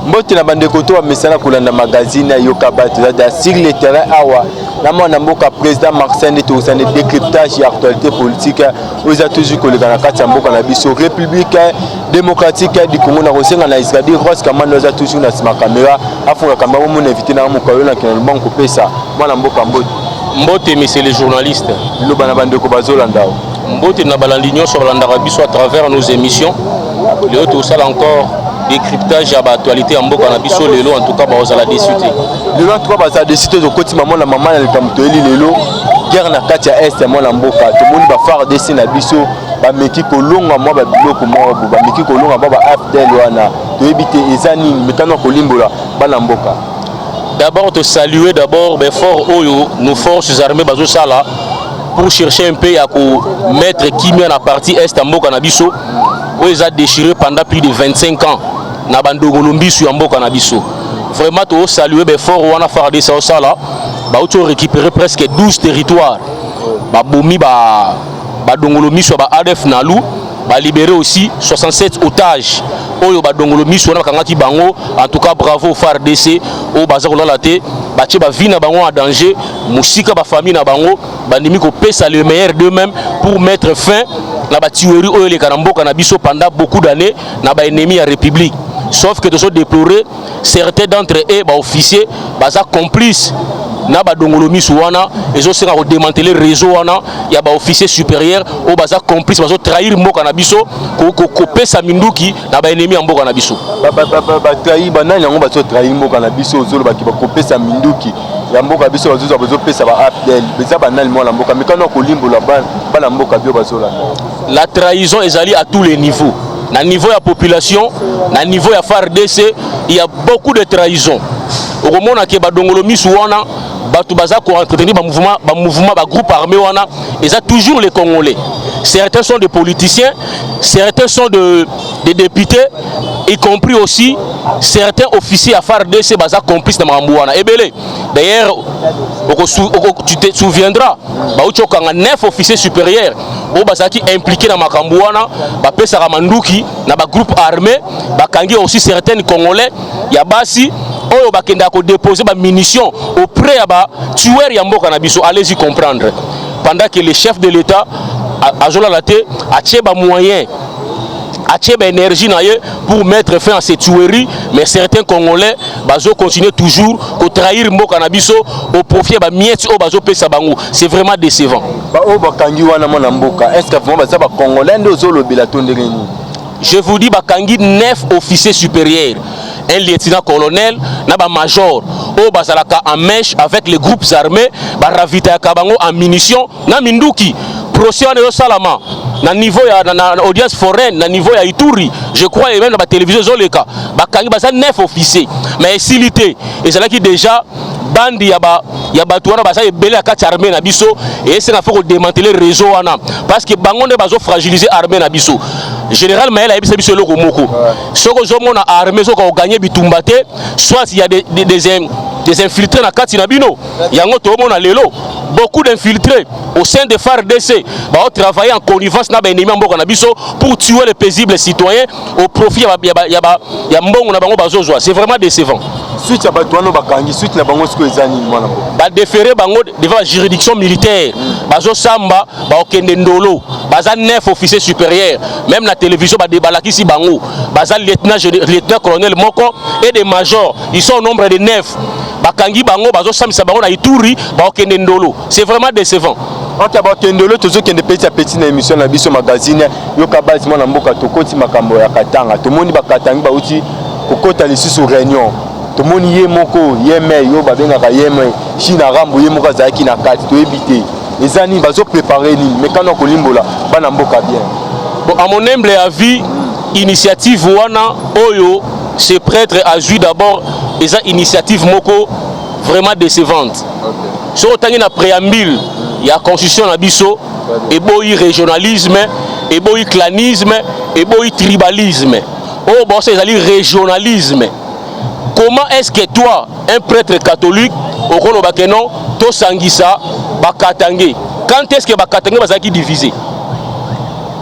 Mbote na bandeko to bamesana kolanda magazine ya Yoka Bato. Eza sur le terrain awa na mwana mboka président Marcel, nde tokosala décryptage ya actualité politique oyo eza toujours koleka na kati ya mboka na biso, République démocratique du Congo. Na kosenga na Isradi Rose Kamando, aza toujours na nsima caméra, afunga caméra. Bomona invité na mokolo nakende lombango kopesa mwana mboka mbote. Mbote, monsieur le journaliste. Liloba na bandeko bazolanda o. Mbote na balandi nyonso balandaka biso à travers nos émissions. Lelo tosala encore décryptage ya baactualité ya mboka na biso. Lelo en tout cas bazala déçu te. Lelo en tout cas bazala déçu te. Tokoti mama na mama na likambo toyeli lelo, guerre na kati ya Est ya mwana mboka. Tomoni baFARDC na biso bameki kolonga mwa babiloko moko bo, bameki kolonga mwa ba AFDL wana. Toyebi te eza nini, metano kolimbola bana mboka. D'abord tosaluer d'abord baeffort oyo nos forces armées bazosala pour chercher un peu ya komettre kimia na partie Est ya mboka na biso oyo eza déchiré pendant plus de 25 ans na bandongolo mbisu ya mboka na biso. Vraiment tosaluer baeffort wana FARDC osala. Bauti récupérer presque 12 territoires, babomi badongolo miso ya ba ADF NALU, balibéré aussi 67 otages oyo badongolo miso wana bakangaki bango. En tout cas bravo FARDC oyo baza kolala te, batie bavie na bango en danger, mosika bafamille na bango, bandimi kopesa le meilleur d'eux-mêmes pour mettre fin na batuerie oyo eleka na mboka na biso pendant beaucoup d'années na baennemi ya République. Sauf que tozo déplorer certains d'entre eux, baofficier baza complice na badongolo miso wana. Ezosenga kodémanteler réseau wana ya baofficier supérieur oyo baza complice, bazotrahir mboka na biso, kopesa minduki na baennemi ya mboka na biso. Batrahir banani yango bazotrahir mboka na biso? Ozolobaki bakopesa minduki ya mboka biso, bazozwa, bazopesa ba AFDL, eza banani, mwana mboka? Mikano ya kolimbola bana mboka bio bazolanda. La trahison ezali à tous les niveaux, na niveau ya population, na niveau ya FARDC, il y a beaucoup de trahison. Okomona ke badongolo misu wana, bato baza koentretenir bamouvement, bagroupe armé wana, eza toujours les Congolais. Certains sont des politiciens, certains sont des députés, y compris aussi certains officiers ya FARDC baza complice na makambo wana ebele. D'ailleurs tu te souviendras, bauti okanga 9 officiers supérieurs oyo bazalaki impliqué na makambo wana, bapesaka manduki na bagroupe armé. Bakangi aussi certains Congolais ya basi oyo bakendaka kodépose bamunition auprès ya batueur ya mboka na biso. Allez-y comprendre. Pendant que le chef de l'État azolala te, atie bamoyen, atie baénergie na ye pour mettre fin à cette tuerie, mais certains Congolais bazocontinuer toujours kotrahir mboka na biso au profit ya bamiettes oyo bazopesa bango. C'est vraiment décevant. Baoyo bakangi wana, mwana mboka, est ce que vraiment baza bacongolais nde ozolobela to ndenge nini? Je vous dis, bakangi 9 officiers supérieurs, un lieutenant colonel na bamajor oyo bazalaka en mèche avec les groupes armés, baravitayaka bango en munition na minduki. Procès wana ezosalama na niveau ya na audience foraine na niveau ya Ituri, je crois, et même na batélévision ezoleka. Bakangi, baza 9 officiers, mais esili te. Ezalaki déjà bande ya bato wana baza ebele ya kati ya armée na biso. Esenga faut kodémanteler réseau wana parce que bango nde bazofragiliser armée na biso. Général Mayele ayebisa biso eloko moko: soki ozomona armée soki oganye bitumba te, soit il y a des infiltrés na kati na bino. Yango toomona lelo beaucoup d'infiltrés au sein de FARDC baotravailler en connivence na baennemi ya mboka na biso pour tuer les paisibles citoyens au profit ya mbongo na bango bazozwa. C'est vraiment décevant. Suite ya bato wana bakangi, suite na bango sikoyo eza nini, mwana mboka? Badéférer bango devant la juridiction militaire, bazosamba, baokende Ndolo. Baza 9 officiers supérieurs, même na télévision balakisi bango, baza lieutenant colonel moko et des majors, ils sont au nombre de 9. Bakangi bango, bazosambisa bango na Ituri, baokende Ndolo. C'est vraiment décevant. Ok, bakendelo. Tozokende petit à petit na émission na biso magazine Yoka Base. Mwana mboka, tokoti makambo ya Katanga. Tomoni bakatangi bauti kokota lisusu réunion. Tomoni ye moko yeme oyo babengaka yeme China Rambo, ye moko azalaki na kati. Toyebi te eza nini, bazoprépare nini. Mekano ya kolimbola bana mboka bien. Bon, à mon humble avis, initiative wana oyo ce prêtre azwi d'abord eza initiative moko vraiment décevante. Soki otangi na préambule ya constitution na biso, eboyi régionalisme, eboyi clanisme, eboyi tribalisme. Oyo boso ezali régionalisme. Comment est-ce que toi, un prêtre catholique, okoloba ke non, tosangisa bakatange? Quand est-ce que bakatange bazalaki divisé?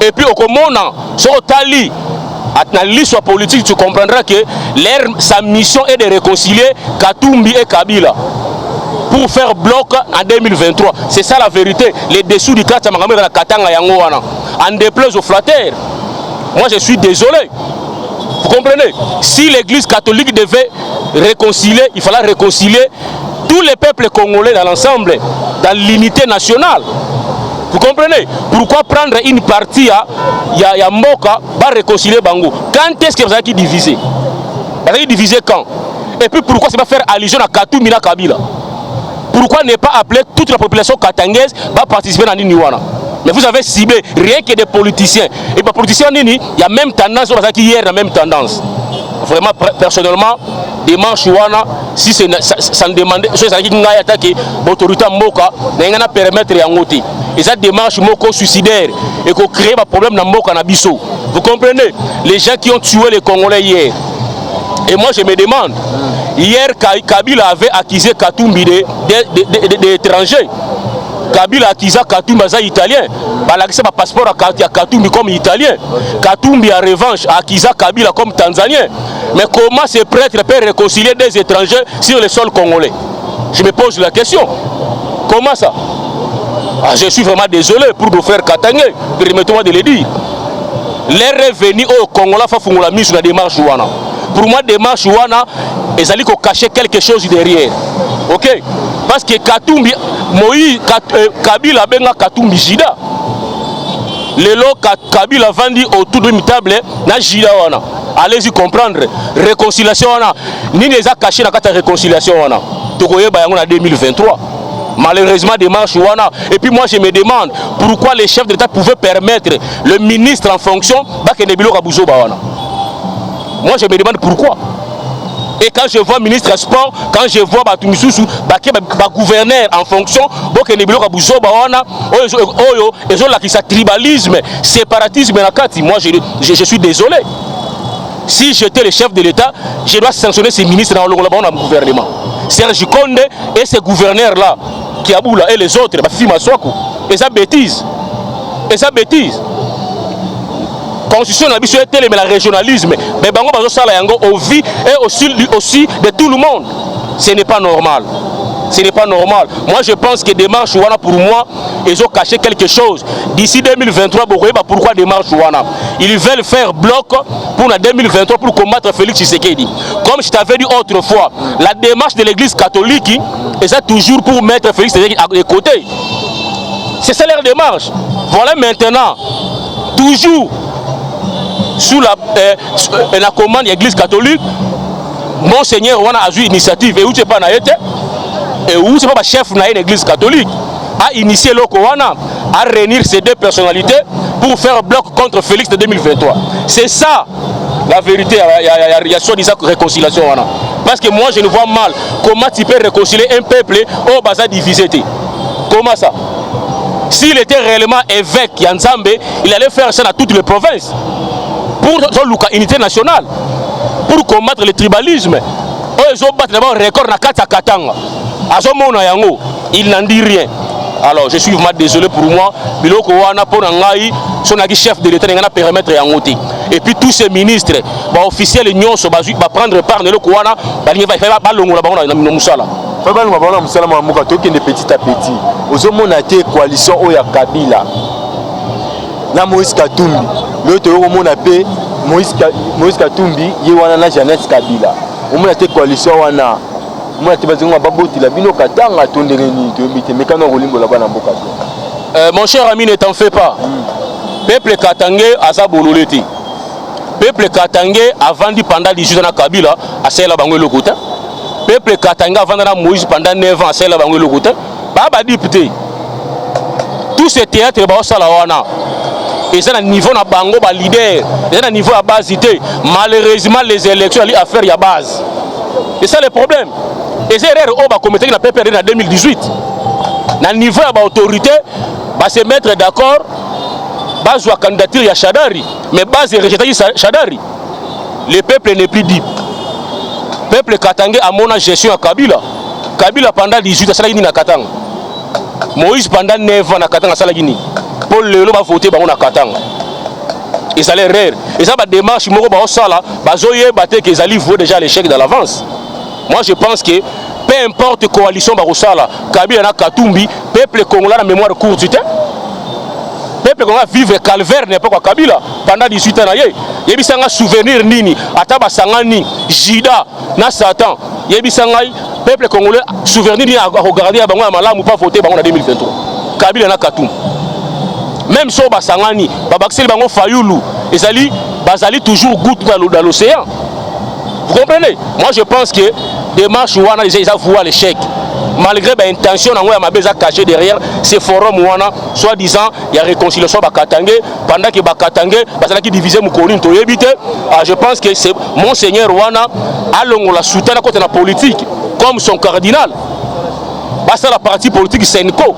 Et puis okomona, soki otali Na l'histoire politique, tu comprendras que leur, sa mission est de réconcilier Katumbi et Kabila pour faire bloc en 2023. C'est ça la vérité. Les dessous du kati ya makambo na Katanga yango wana. En déplaise aux flatteurs. Moi, je suis désolé. Vous comprenez? Si l'église catholique devait réconcilier, il fallait réconcilier tous les peuples congolais dans l'ensemble, dans l'unité nationale. Vous comprenez? Pourquoi prendre une partie à ya mboka ba réconcilier bango? Quand est-ce que vous avez divisé? Vous avez divisé quand? Et puis pourquoi c'est pas faire allusion à Katumbi na Kabila? Pourquoi ne pas appeler toute la population katangaise va participer dans nini wana? Mais vous avez ciblé rien que des politiciens. Et les politiciens nini, il y a même tendance, on a hier la même tendance. Vraiment, personnellement, démarche wana, si c'est ça, ça ne demandait, so ezalaki ngai atake autorité mboka na ngai na permettre yango te. Eza démarche moko suicidaire et ko créer ba problème na mboka na biso. Vous comprenez? Les gens qui ont tué les Congolais hier. Et moi, je me demande, hier Kabila avait accusé Katumbi d'étranger. Kabila accusé Katumbi aza italien. Balakisa ba passeport ya Katumbi comme italien. Katumbi en revanche accusé Kabila comme tanzanien. Mais comment ces prêtres peuvent réconcilier des étrangers sur le sol congolais? Je me pose la question. Comment ça? Ah, je suis vraiment désolé pour nos frères katangais, permettez-moi de le dire. L'heure est venue au Congolais afungola miso na démarche wana. Pour moi, démarche wana ezali ko cacher quelque chose derrière. OK? Parce que Katumbi Moïse Kat, Kabila benga Katumbi Judas. Lelo Kabila vandi autour d'une table na Judas wana. Allez-y comprendre. Réconciliation wana nini eza caché na kati ya réconciliation wana? Tokoyeba yango na 2023. Malheureusement, démarche wana. Et puis moi, je me demande pourquoi les chefs d'État pouvaient permettre le ministre en fonction bakende biloko ya buzoba wana. Moi, je me demande pourquoi. Et quand je vois ministre sport, quand je vois bato misusu bake, bagouverneur en fonction, bokende biloko ya buzoba wana oyo ezolakisa tribalisme, séparatisme na kati, moi, je suis désolé. Si j'étais le chef de l'État, je dois sanctionner ces ministres dans le gouvernement. Serge Konde et ces gouverneurs-là, Kiaboula et les autres, Fifi Maswaku, et ça bêtise. Et ça bêtise. Constitution na biso etelemela régionalisme, mais bango bazosala yango au vu et aussi de tout le monde. Ce n'est pas normal. Ce n'est pas normal. Moi, je pense que démarche wana, pour moi, ils ont caché quelque chose. D'ici 2023, bokoyeba pourquoi démarche wana. Ils veulent faire bloc pour la 2023 pour combattre Félix Tshisekedi. Comme je t'avais dit autrefois, la démarche de l'église catholique, et ça toujours pour mettre Félix Tshisekedi à côté. C'est ça leur démarche. Voilà maintenant, toujours sous la commande de l'église catholique, Monseigneur wana azwi initiative et où c'est pas na ye te et où c'est pas chef na ye l'église catholique a initié eloko wana, a réunir ces deux personnalités pour faire bloc contre Félix de 2023. C'est ça la vérité. Il y a soi-disant réconciliation wana, parce que moi, je ne vois mal comment tu peux réconcilier un peuple oyo baza divisé te. Comment ça? S'il était réellement évêque ya Nzambe, il allait faire ça dans toutes les provinces pour toluka unité nationale, pour combattre le tribalisme oyo ezobattre d'abord record na kati ya Katanga. Azomona yango, il n'en dit rien. Alors je suis vraiment désolé. Pour moi, biloko wana, mpo na ngai, so naki chef de l'État, ngai na permettre yango te. Et puis tous ces ministres, baofficiel nyonso bazwi baprendre part na eloko wana, balingi balongola bango na mosala. Fa balonga bango na mosala. Mwa mboka, tokende petit à petit. Ozomona te coalition oyo ya Kabila na Moïse Katumbi? Lelo toyei komona mpe Moïse Katumbi ye wana na Jeannette Kabila. Omona te coalition wana? Omona te bazingo babotela bino Katanga to ndenge nini? Toyebi te, mekano kolimbola bana mboka te. Mon cher ami, ne t'en fais pas. Peuple katangais aza bolole te. Peuple katangais avandi pendant 18 ans na Kabila, asalela bango eloko te. Peuple katangais avanda na Moïse pendant 9 ans, asalela bango eloko te. Baa badupes te. Tout ce théâtre baosala wana eza na niveau na bango baleader, eza na niveau ya base te. Malheureusement, les élections ali affaire ya base. C'est ça le problème. Eza erreur oyo bakometaki na PPRD na 2018. Na niveau ya baautorité, base mettre d'accord, bazwa candidature ya Shadari, mais base erejetaki Shadari. Le peuple n'est plus dupe. Peuple katangais amona gestion ya Kabila. Kabila pendant 18 asalaki nini na Katanga? Moïse pendant 9 ans na Katanga asalaki nini mpo lelo bavote bango na Katanga? Ezali erreur, eza badémarche moko baosala, bazoyeba te ke ezali voué déjà à l'échec dans l'avance. Moi, je pense que peu importe coalition bakosala, Kabila na Katumbi, peuple congolais na mémoire courte te. Peuple congolais vivre calvaire n'est pas quoi. Kabila pendant 18 ans na ye, yebisanga souvenir nini? Ata basangani Judas na Satan, yebisa ngai, peuple congolais, souvenir nini akogarder ya bango ya malamu pa voter bango na 2023, Kabila na Katumbi? Même so basangani, babakiseli bango Fayulu, ezali bazali toujours goutte dans l'océan. Vous comprenez? Moi, je pense que démarche wana déjà eza voué à l'échec, malgré baintention nango ya mabe eza caché derrière ce forum wana, soi-disant ya réconciliation bakatangais, pendant que bakatangais bazalaki divisé mokolo nini toyebi te. Ah, je pense que c'est monseigneur wana alongola soutane, akota na politique comme son cardinal, basala parti politique CENCO.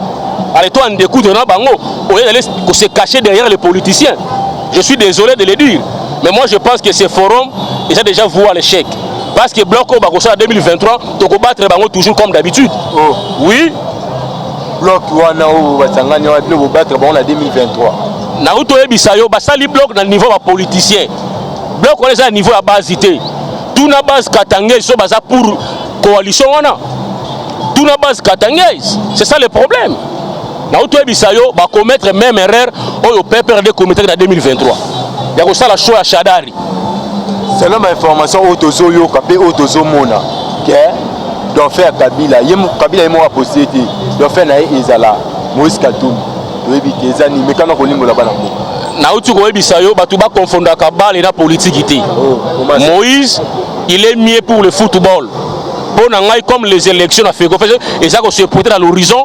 Allez, toi, en découdre na bango au lieu d'aller se cacher derrière les politiciens. Je suis désolé de le dire, mais moi, je pense que ce forum eza déjà voué à l'échec, parce que bloc oyo bakosala 2023, tokobattre bango toujours comme d'habitude. Oh. Oui. Bloc wana oyo basangani wana, bino bobattre bango na 2023? Nauti toyebisa yo, basali bloc na niveau bapoliticien. Bloc wana eza na niveau ya base te. Tuna base katangaise so baza pour coalition wana. Tuna base katangaise. C'est ça le problème. Nauti toyebisa yo, bacommettre même erreur oyo PPRD commettaki na 2023 ya kosala choix ya Shadari. Selon bainformation oyo tozoyoka mpe oyo tozomona ke dauphin ya Kabila, ye Kabila ye moko aposte te, dauphin na ye ezala Moïse Katumbi. Toyebi te eza nini, mekana kolimbola bana mboka. Nauti koyebisa yo, bato bakonfondaka bale na politiki te. Oh, comment ça? Moïse, il est mieux pour le football. Mpo na ngai, comme les élections na FECOFA eza kose pointer dans l'horizon,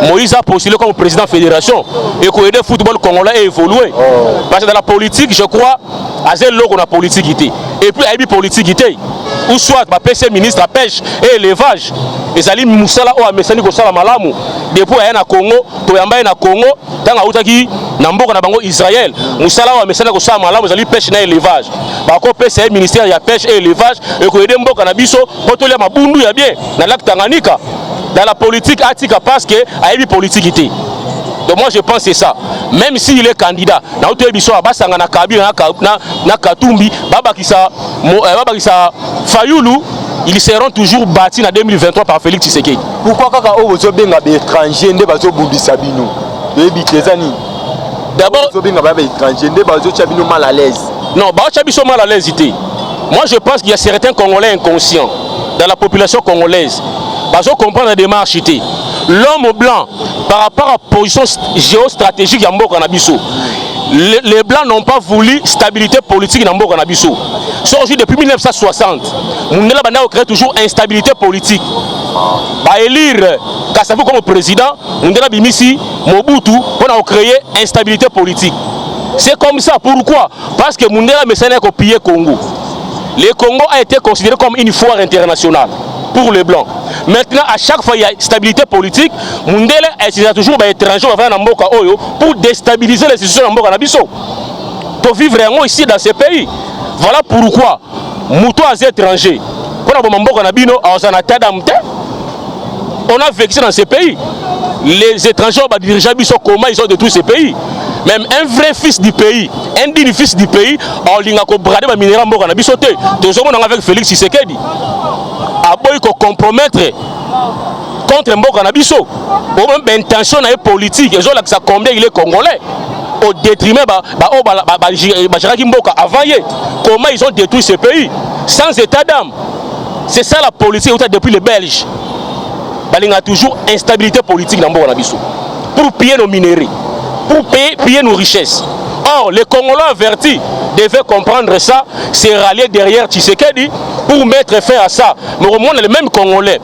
Moïse a postulé comme président fédération et koaider football congolais à évoluer. Oh. Parce que dans la politique, je crois aza eloko na politique te, et puis ayebi politique te. Ou soit bapesi ministre ya pêche et élevage, ezali mosala oyo amesani kosala malamu depuis aya na Congo. Toyamba ye na Congo ntango autaki na mboka na bango Israel. Mosala oyo amesani kosala malamu ezali pêche na élevage. Bakopesa ye ministère ya pêche et élevage, ekoaider mboka na biso mpo tolia mabundu ya bien na lac Tanganyika. Dans la politique, atika, parce que ayebi politique te. Donc moi, je pense c'est ça. Même s'il est candidat, na otoyebi biso, basanga na Kabila na Katumbi, babakisa babakisa Fayulu, ils seront toujours battus na 2023 par Félix Tshisekedi. Pourquoi kaka oyo bozobenga baétranger nde bazobundisa bino? Toyebi te eza nini. D'abord, bozobenga baya baétranger nde bazotia bino mal à l'aise. Non, baotia biso mal à l'aise te. Moi, je pense qu'il y a certains Congolais inconscients dans la population congolaise, bazo comprendre la démarche te. L'homme blanc, par rapport à position géostratégique ya mboka na biso, les blancs n'ont pas voulu stabilité politique na mboka na biso. So aujourd'hui, depuis 1960, mundele banda créer toujours instabilité politique. Baélire Kasavubu comme président, mundele abimisi Mobutu mpona kocréer instabilité politique. C'est comme ça. Pourquoi? Parce que mundele amesani kopiller Congo. Le Congo a été considéré comme une foire internationale pour les blancs. Maintenant, à chaque fois il y a stabilité politique, mundele eza toujours baétranger bavanda na mboka oyo pour déstabiliser les institutions na mboka na biso. Tovivre yango ici dans ce pays. Voilà pourquoi moto aza étranger mpona boma mboka na bino, aza na tadam te. On a vécu dans ce pays. Les étrangers oyo badirige biso, comment ils ont détruit ce pays. Même un vrai fils du pays, un digne fils du pays, aolinga kobrader baminerais mboka na biso te. Tozomonanga avec Félix Tshisekedi, aboyi kocompromettre contre mboka na biso. Oyo baintention na ye politique ezolakisa combien il est congolais, au détriment baoyo bagéraki mboka avant ye, comment ils ont détruit ce pays sans état d'âme. C'est ça la politique euta depuis les Belges. Balingaka toujours instabilité politique na mboka na biso pour piller nos minéraux, pour piller nos richesses. Or, les Congolais avertis devaient comprendre ça, se rallier derrière Tshisekedi pour mettre fin à ça. Mais au moins, les mêmes Congolais,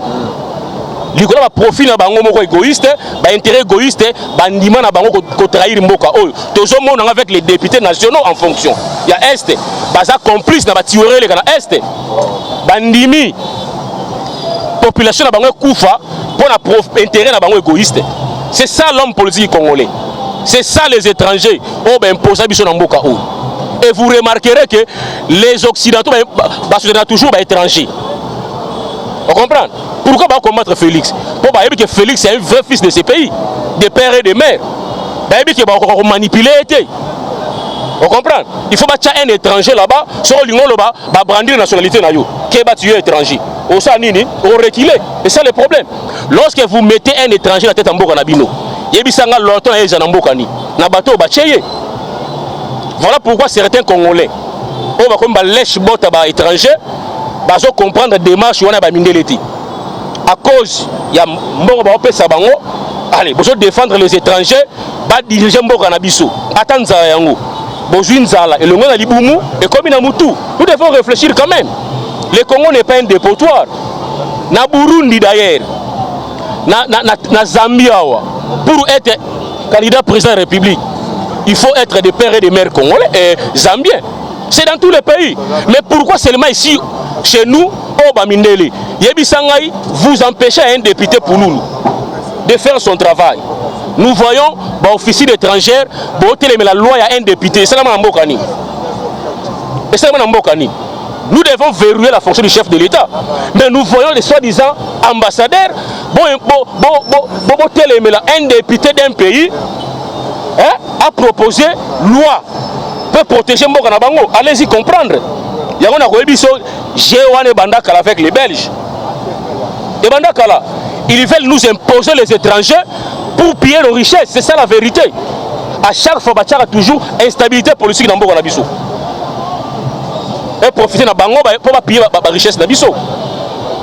likolo baprofit na bango moko égoïste, baintérêt égoïste, bandima na bango kotrahir mboka oyo. Tozomona avec les députés nationaux en fonction ya Est, baza complice na batuerie eleka na Est. Bandimi population na bango ekufa mpo na intérêt na bango égoïste. C'est ça l'homme politique congolais, c'est ça les étrangers oyo baimposa biso na mboka oyo. Et vous remarquerez que les Occidentaux basoutenir toujours baétranger. On comprend pourquoi bacombattre Félix, mpo bayebi que Félix est un vrai fils de ce pays, de père et de mère. Bayebi ke bakoka komanipuler ye te. On comprend? Il faut batya un étranger là-bas. Soki olingi oloba, babrandir nationalité na yo. Keba, tu es étranger. Osala nini? Oreculer. Et ça, le problème, lorsque vous mettez un étranger na tête ya mboka na bino, yebisanga loto na ye eza na mboka nini na bato oyo batie ye. Voilà pourquoi certains Congolais oyo bakomi balèche-bottes baétranger bazocomprendre démarche wana ya bamindele te, à cause ya mbongo baopesa bango. Allez, bozo défendre les étrangers badirige mboka na biso. Ata nzala yango, bozwi nzala elongo na libumu, ekomi na mutu. Nous devons réfléchir quand même. Le Congo n'est pas un dépotoir. Na Burundi d'ailleurs, na Zambie awa, pour être candidat président de la République, il faut être de père et de mère congolais et zambien. C'est dans tous les pays. Mais pourquoi seulement ici, chez nous, oyo bamindele? Yebisa ngai, vous empêchez un député Pululu de faire son travail. Nous voyons baofficier d'étrangère botelemela loi ya un député. Esalama na mboka nini? Esalama na mboka nini? Nous devons verrouiller la fonction du chef de l'État, mais nous voyons les soi-disant ambassadeurs bo bo bo bo bo botelemela un député d'un pays, hein, a proposé loi peut protéger mboka na bango. Allez-y comprendre. Yango nakoyebi biso g wana ebanda kala avec les Belges, ebanda kala. Ils veulent nous imposer les étrangers pour piller nos richesses. C'est ça la vérité. À chaque fois batiaka toujours instabilité politique na mboka na biso et profiter na bango mpo bapiller barichesse na biso,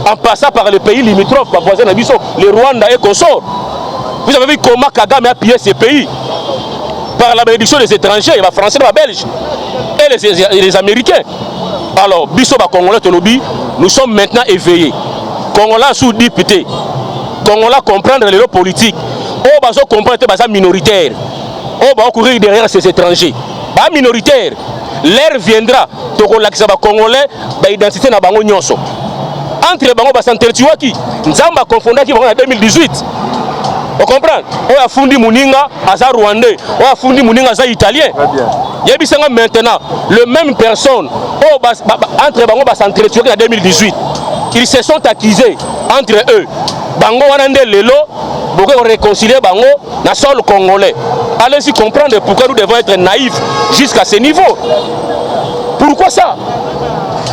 en passant par les pays limitrophes, bavoisin na biso, le Rwanda et consorts. Vous avez vu comment Kagame a pillé ces pays par la bénédiction des étrangers, les Français, les Belges et les Américains. Alors biso bacongolais tolobi, nous sommes maintenant éveillés. Congolais sous député, Congolais comprendre lelo politique oyo bazo comprendre te, baza minoritaire. Oyo bakocourir derrière ces étrangers, ba minoritaire. L'heure viendra, tokolakisa bacongolais baidentité na bango nyonso. Entre bango bas'entretuaki, Nzambe akonfondaki bango na 2018. Ocomprendre? Oyo afundi moninga aza Rwandais, oyo afundi moninga aza Italien. Yebisanga maintenant, le même personne oyo entre bango bas'entretuaki na 2018, ils se sont accusés entre eux. Bango wana nde lelo bokoki koréconcilier bango na sol congolais? Allez-y comprendre pourquoi nous devons être naïfs jusqu'à ce niveau. Pourquoi ça?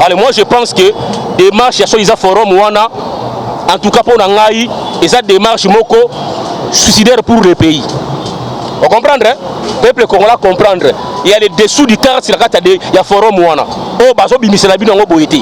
Allez, moi je pense que démarche ya soi-disant forum wana, en tout cas mpo na ngai, eza démarche moko suicidaire pour le pays. On comprendre, hein? Peuple congolais comprendre, il y a les dessous du carte na kati ya forum wana oyo bazobimisela bino yango boye te.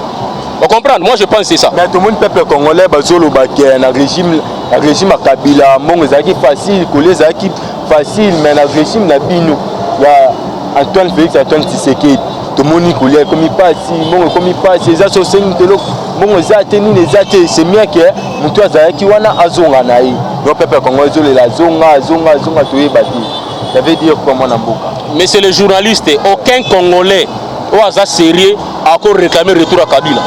On comprendre? Moi je pense, c'est ça. Mais tomoni peuple congolais bazoloba ke na régime ya Kabila, mbongo ezalaki facile, kolia ezalaki facile, mais na régime na bino ya Antoine Félix Antoine Tshisekedi, tomoni kolia ekomi mpasi, mbongo ekomi mpasi. Eza so osengi telo, mbongo eza te, nini eza te. C'est mieux ke motu azalaki wana azonga na ye. Donc peuple congolais ezolela azonga, azonga, azonga. Toyeba te, ça veut dire quoi, mwana mboka? Mais c'est le journaliste, aucun Congolais oyo aza sérieux ako réclamer retour ya Kabila.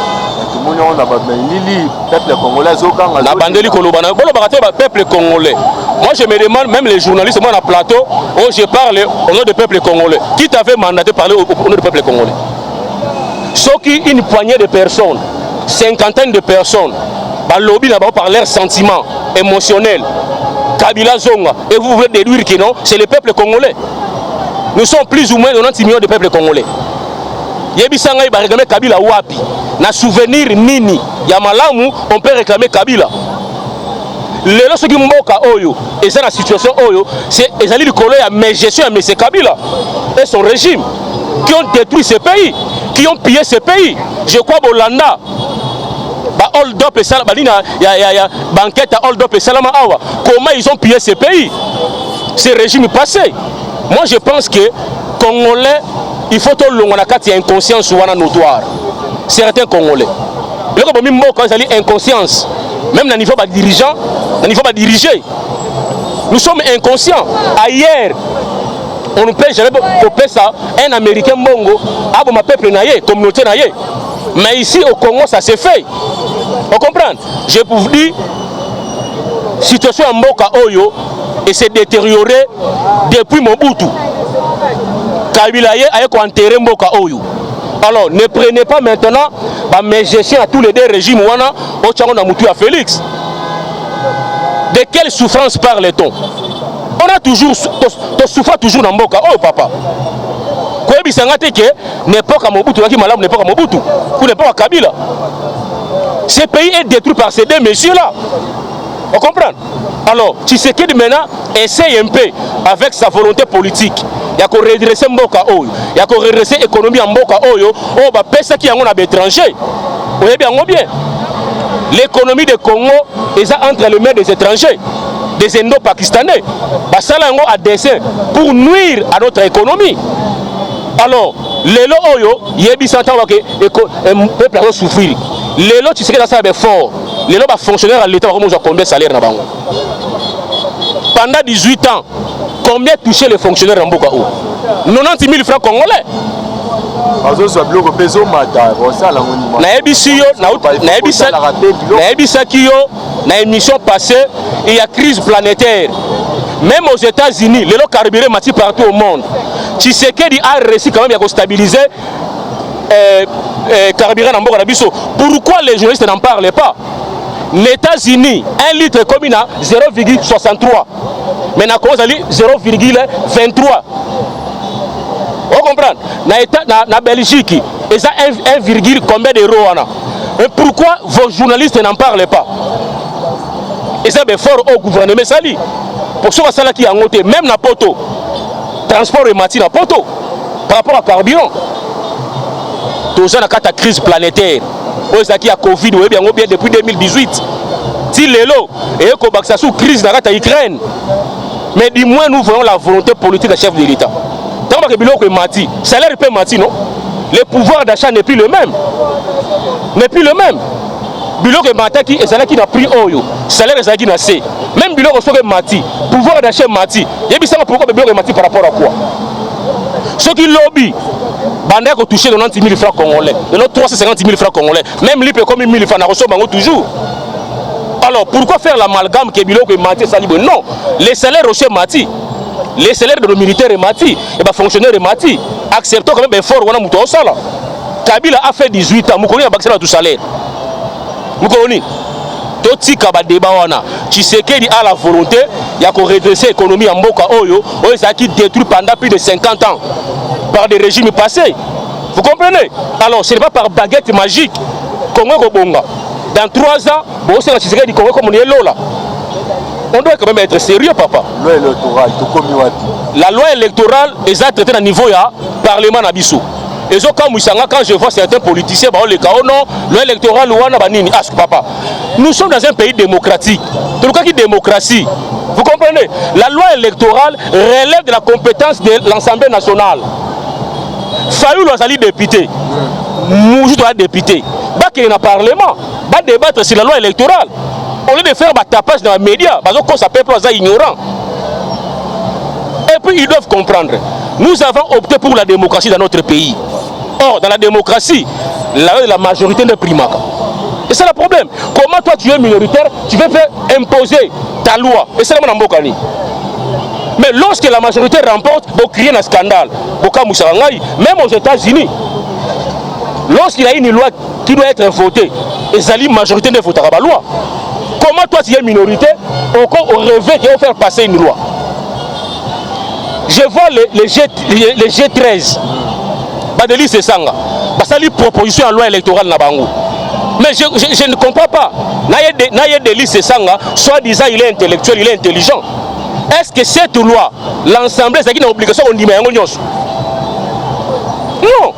Tomoni yango na bamelili, peuple congolais azokanga. Na bandeli koloba na bolobaka te peuple congolais. Moi je me demande, même les journalistes, moi na plateau oh, je parle au nom du peuple congolais. Qui t'avait mandaté de parler au nom du peuple congolais? Soki une poignée de personnes, cinquantaine de personnes, balobi na bango par leur sentiment émotionnel, Kabila zonga, et vous voulez déduire que non, c'est le peuple congolais? Nous sommes plus ou moins 90 millions de peuple congolais. Yebisa ngai, baréclame Kabila wapi? Na souvenir nini ya malamu on peut réclamer Kabila lelo? Soki mboka oyo eza na situation oyo, ezali likolo ya mégestion ya monsieur Kabila et son régime qui ont détruit ce pays, qui ont pillé ce pays. Je crois bolanda ba hold up esala banini ya baenquête ya hold up esalama awa, comment ils ont pillé ce pays, ce régime passé. Moi je pense que Congolais, il faut tolongwa na kati ya inconscience wana notoire. Certains Congolais, eloko bomi mboka ezali inconscience. Même na niveau badirigeant, na niveau badirigé, nous sommes inconscients. Ailleurs, on ne peut jamais kopesa un Américain mbongo aboma peuple na ye, communauté na ye, mais ici au Congo, ça se fait. On comprend? Je vous dis, situation ya mboka oyo s'est détériorée depuis Mobutu. Kabila ye aye koenterrer mboka oyo. Alors ne prenez pas maintenant bamégestion ya tous les deux régimes wana, otyango na mutu ya Félix. De quelle souffrance parle-t-on? On a toujours tosouffra toujours na mboka oyo, papa. Koyebisa Okoyebisa nga te ke na époque ya Mobutu ezalaki malamu, na époque ya Mobutu ou na époque ya Kabila. Ce pays est détruit par ces deux messieurs là. On comprend? Alors Tshisekedi maintenant essaye un peu avec sa volonté politique ya ko redresser mboka oyo, ya ko redresser économie ya mboka oyo, oyo bapesaki yango na baétranger. Oyebi yango bien, l'économie de Congo eza entre les mains des étrangers, des Indo-Pakistanais. Basala yango à dessein pour nuire à notre économie. Alors lelo oyo, yebisa ntango bake peuple azosouffrir. Lelo Tshisekedi asala baeffort. Lelo bafonctionnaire ya l'État bakomozwa combien salaire na bango? Pendant 18 ans, combien touché les fonctionnaires na mboka oyo? 90 000 francs congolais. Bazozwa biloko mpe ezomata, bosala ngo. Nayebisi yo, nayebisaki yo na émission passée, il y a crise planétaire. Même aux États-Unis, lelo carburant mati partout au monde. Tshisekedi a réussi quand même ya kostabiliser carburant na mboka na biso. Pourquoi les journalistes n'en parlent pas? Les États-Unis, 1 litre ekomi na 0,63, mais na Congo ezali 0,23. Ocomprendre? Na Belgique eza 1, 1, combien d'euros wana. Mais pourquoi vos journalistes n'en parlent pas? Eza baeffort oyo gouvernement esali. Pour soki asalaki yango te, même na Poto, transport emati na Poto par rapport à carburant. Toza na kati ya crise planétaire oyo ezalaki ya Covid, oyebi yango bien, depuis 2018 ti lelo eye kobakisa su crise na kati ya Ukraine. Mais du moins nous voyons la volonté politique ya chef de l'État. Ntango bake biloko emati, salaire mpe emati, non, le pouvoir d'achat n'est plus le même, n'est plus le même. Biloko emataki, ezalaki na prix oyo, salaire ezalaki na se. Même biloko soki emati, pouvoir d'achat emati. Yebisanga pourquoi biloko emati par rapport à quoi? Soki lobi banda ya kotouche 90 000 francs congolais, lelo 350 000 francs congolais, même lipa ekomi 1000 francs, nakosomba yango toujours. Alors pourquoi faire l'amalgame ke biloko emati, esali boye? Non, les salaires aussi emati, les salaires de nos militaires emati et bafonctionnaire emati. Acceptons quand même effort wana moto aosala. Kabila a fait 18 ans, mokolo nini abakisala bato salaire? Mokolo nini? Totika badébat wana. Tshisekedi a la volonté ya koredresser économie ya mboka oyo, oyo ezalaki détruit pendant plus de 50 ans par des régimes passés. Vous comprenez? Alors ce n'est pas par baguette magique Congo ekobonga. Dans 3 ans bosenga Tshisekedi Congo comme elola. On doit quand même être sérieux, papa. Loi électorale, tokomi wapi? La loi électorale eza traité na niveau ya parlement na biso. Ezokamwisanga quand je vois certains politiciens baoleka: "Oh non, loi électorale wana banini." Ah papa, nous sommes dans un pays démocratique, tolukaki démocratie. Vous comprenez? La loi électorale relève de la compétence de l'Assemblée nationale. Fayulu azali député, Muzito aza député, bakende na parlement, badébattre sur la loi électorale au lieu de faire batapage dans bamédia. Bazokosa peuple aza ignorant. Et puis ils doivent comprendre, nous avons opté pour la démocratie dans notre pays. Or dans la démocratie, la loi de la majorité ne primaka. Et c'est le problème. Comment toi, tu es minoritaire, tu veux faire imposer ta loi? Et c'est là mboka nini? Mais lorsque la majorité remporte, bocrier na scandale. Bokamwisaka ngai. Même aux États-Unis, lorsqu'il y a une loi qui doit être votée, ezali majorité nde votaka baloi. Comment toi, tu es minorité, encore rêver qu'il faut faire passer une loi? Je vois les G13, baDelly Sesanga basali proposition ya loi électorale na bango, mais je ne comprends pas. Naye Delly Sesanga, soi-disant il est intellectuel, il est intelligent. Est-ce que cette loi, l'Assemblée ezalaki na obligation kondima yango nyonso? Non,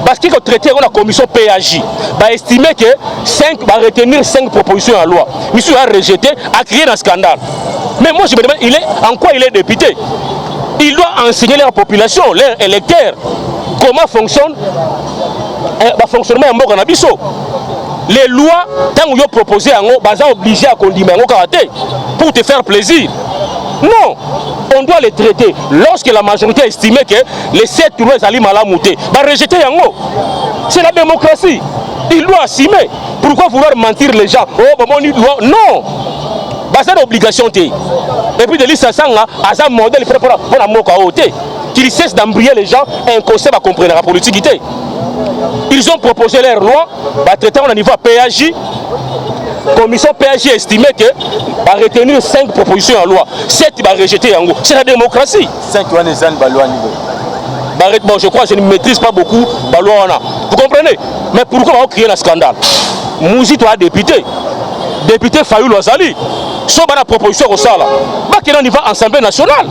parce que kotraité yango na commission PAJ, baestime que 5, baretenir 5 propositions ya loi, misusu ya rejeté, acrié na scandale. Mais moi je me demande, il est en quoi? Il est député, il doit enseigner leur population, leurs électeurs, comment fonctionne bafonctionnement ya mboka na biso. Les lois, ntango yo proposé yango, baza obligé ya kondima yango kaka te pour te faire plaisir. Non, on doit les traiter. Lorsque la majorité estime que les sept lois ezali malamu te, barejeter yango. C'est la démocratie, il doit assumer. Pourquoi vouloir mentir les gens? Oh, bamoni loi, non, baza na obligation te. Et puis Delly Sesanga aza modèle mpona mboka oyo te. Qu'il cesse d'embrouiller les gens inconscients, bacomprenaka politique te. Ils ont proposé leur loi, batraité na niveau ya PAJ. Commission PAJ estimé que baretenir 5 propositions ya loi, 7 barejeté yango. C'est la démocratie. 5 wana eza ni baloi nini? Bon, je crois, je ne maîtrise pas beaucoup baloi wana, vous comprenez? Mais pourquoi bakocréer na scandale? Muzito a député, député Fayulu azali so bana proposition kosala, bakenda niveau Assemblée nationale,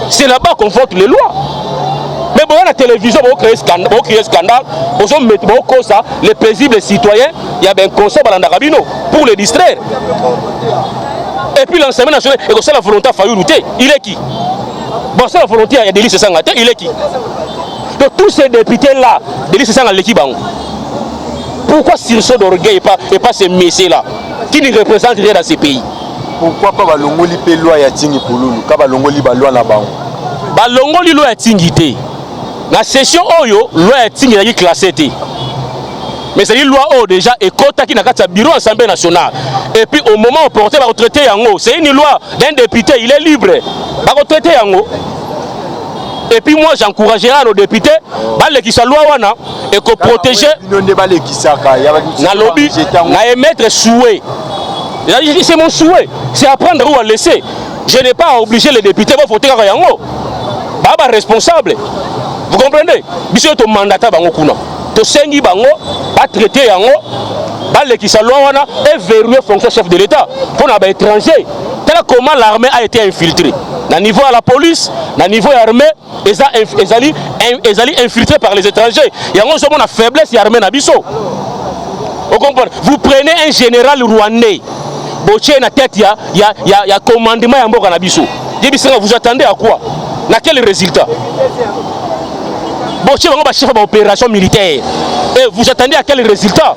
c'est là-bas qu'on vote les lois. Mais boya na télévision, bocréer scandale, bocréer scandale, bozomete, bokosa les paisibles citoyens ya bainconscient balandaka bino pour les distraire. Et puis l'Assemblée nationale ekosala volonté Fayulu te. Il est qui? Bon, c'est la volonté ya Delly Sesanga te. Il est qui? Donc tous ces députés là, Delly Sesanga aleki bango. Pourquoi sursaut d'orgueil et pas ces messieurs là qui ne représentent rien dans ces pays? Pourquoi pas balongoli mpe loi ya Ntingi Pululu ka balongoli baloi na bango? Balongoli loi ya Ntingi te. Na session oyo, loi ya Ntingi ezalaki classé te, mais ezali loi oyo déjà ekɔtaki na kati ya bureau Assemblée nationale. Et puis au moment opportun, bakotraite yango. C'est une loi d'un député, il est libre, bakotraite yango. Et puis moi, j'encouragerai nos députés balekisa loi wana, ekoprotéger. Bino nde balekisaka ya Nalobi na émettre souhait, c'est mon souhait, c'est à prendre ou à laisser. Je n'ai pas à obliger les députés bavote kaka yango. Baa baresponsable, vous comprenez? Biso oyo tomandata bango kuna, tosengi bango batraite yango, balekisa loi wana et verrouiller fonction chef de l'État mpo na baétranger. Tala comment l'armée a été infiltrée na niveau ya la police, na niveau ya armée eza ezali infiltré par les étrangers. Yango ozomona faiblesse ya armée na biso. Vous comprenez? Vous prenez un général rwandais, botie na tête ya commandement ya mboka na biso. Yebisanga, vous attendez à quoi? Na quel résultat? Botie bango bachef ya baopération militaire et vous attendez à quel résultat?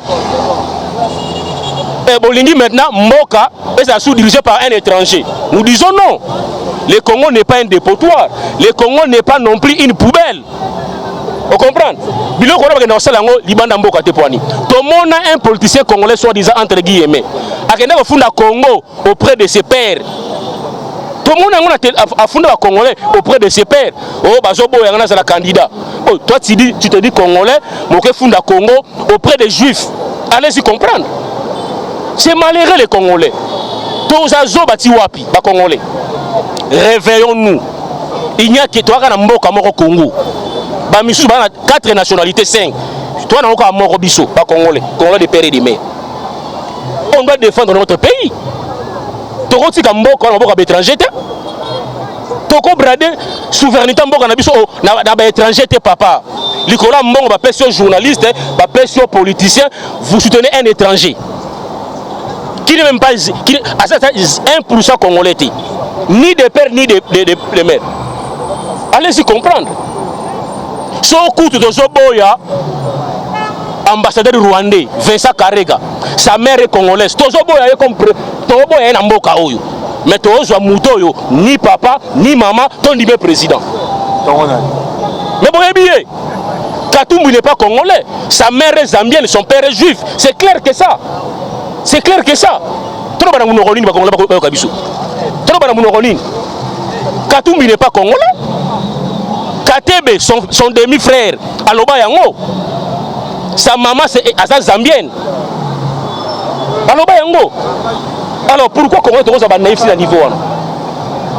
Et bolingi maintenant mboka ezala sous dirigé par un étranger. Nous disons non. Le Congo n'est pas un dépotoir, le Congo n'est pas non plus une poubelle. Ocomprendre? Biloko wana bakenda kosala yango libanda mboka te. Poani tomona un politicien congolais, soi-disant, entre guillemets, akenda kofunda Congo auprès de ses pairs. Tomona yango, afunda bacongolais auprès de ses pairs oyo bazoboya yanga nazala candidat. Oh, toi tu dis, tu te dis congolais, moke funda Congo auprès des juifs. Allez-y comprendre, c'est malheureux, les Congolais. Toza zoba ti wapi? Bacongolais, réveillons-nous. Il n'y a que toaka na mboka moko, Congo. Bamisusu baa na 4 nationalités, 5. Toa nango kaka moko, biso bacongolais, congolais de père et de mère. On doit défendre notre pays. Tokotika mboka wana mboka baétranger te, tokobrader souveraineté mboka na biso na baétranger te. Papa, likolo ya mbongo bapesi yo journaliste, bapesi yo politicien, vous soutenez un étranger qui n'est même pas, qui aza 1% congolais te, ni de père ni de mère. Allez-y comprendre. So kutu tozoboya ambassadeur rwandais Vincent Karega, sa mère est congolaise. Tozoboya ye comme tozoboya ye na mboka oyo, mais tozwa moto oyo ni papa ni mama, tondime président. Mais boyebi ye, Katumbi n'est pas congolais, sa mère est zambienne, son père est juif. C'est clair que ça, c'est clair que ça. Toloba na monoko nini bacongolais bayoka biso? Toloba na monoko nini? Katumbi n'est pas congolais. Katebe, son demi-frère, aloba yango, sa maman aza zambienne, aloba yango. Alors pourquoi congolais tokozwa banaïf na niveau wana?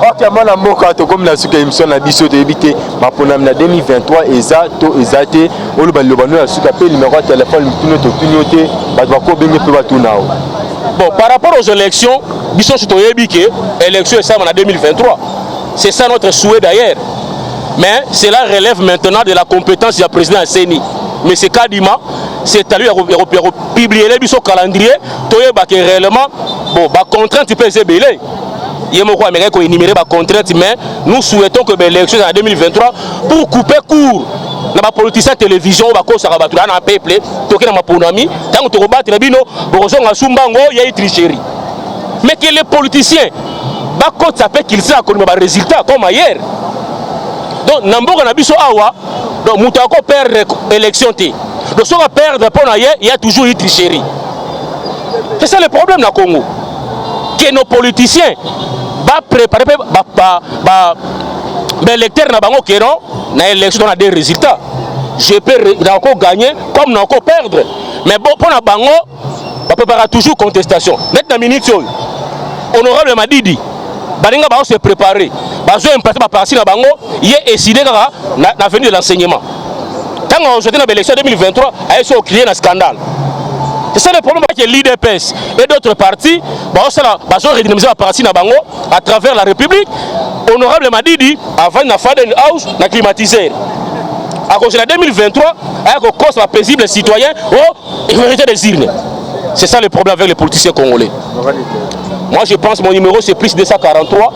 Ok, mwana mboka, tokomi na suka émission na biso. Toyebi te maponami na 2023 eza to eza te. Oloba liloba no ya suka mpe numéro ya telefone mituna totuni yo te, bato bakobenge mpe batuna o. Bon, par rapport aux élections, biso nyonso toyebi ke élection esalama na 2023. C'est ça notre souhait d'ailleurs, mais cela relève maintenant de la compétence ya président ya CENI, M. Kadima. C'est à lui ya kopublier biso calendrier, toyeba ke réellement. Bon, bacontrainte mpe eza ebele, ye moko amekaki koénumérer bacontrainte, mais nous souhaitons que baélection en 2023 pour couper court na bapoliticien télévision oyo bakosaka bato na peuple. Toke na maponami, ntango tokobatela bino, bokozonga sumbango yei tricherie. Mais que les politiciens bakotisa mpe kilisa kondima barésultat comme ailleurs. Donc na mboka na biso awa, donc moto akoperdre élection te. Donc soki aperdre, mpo na ye il y a toujours eu tricherie. C'est ça le problème na Congo, que nos politiciens bapréparer mpe baélecteur na bango ke non, na élection tona des résultats, je peux nako gagner comme nako perdre. Mais bon, mpo na bango baprépara toujours contestation. Net na minute oyo, honorable Madidi, baninga bao se préparer, Bazo implanter ba parti na bango, ye décidé kaka na avenue de l'enseignement. Ntango ozwaki na baélection 2023, aye so ocréer na scandale. C'est ça le problème avec l'UDPS et d'autres partis. Baosala, bazo redynamiser baparti na bango à travers la République. Honorable Madidi avandi na Faden House na climatiseur, akozela 2023, aya kokosa bapaisible citoyen o vérité des urnes. C'est ça le problème avec les politiciens congolais. Moi je pense, mon numéro, c'est plus 243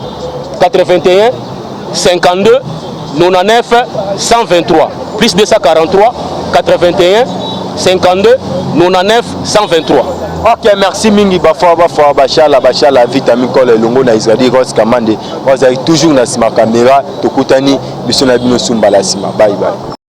81 52 99 123, plus 243 81 52 99 123. Ok, merci mingi. Bafwa bafwa, bashala bashala, vita mikolo elongo na Israeli Ros Kamande, oyo azali toujours na nsima caméra. Tokutani biso na bino sumbala nsima. Bye bye.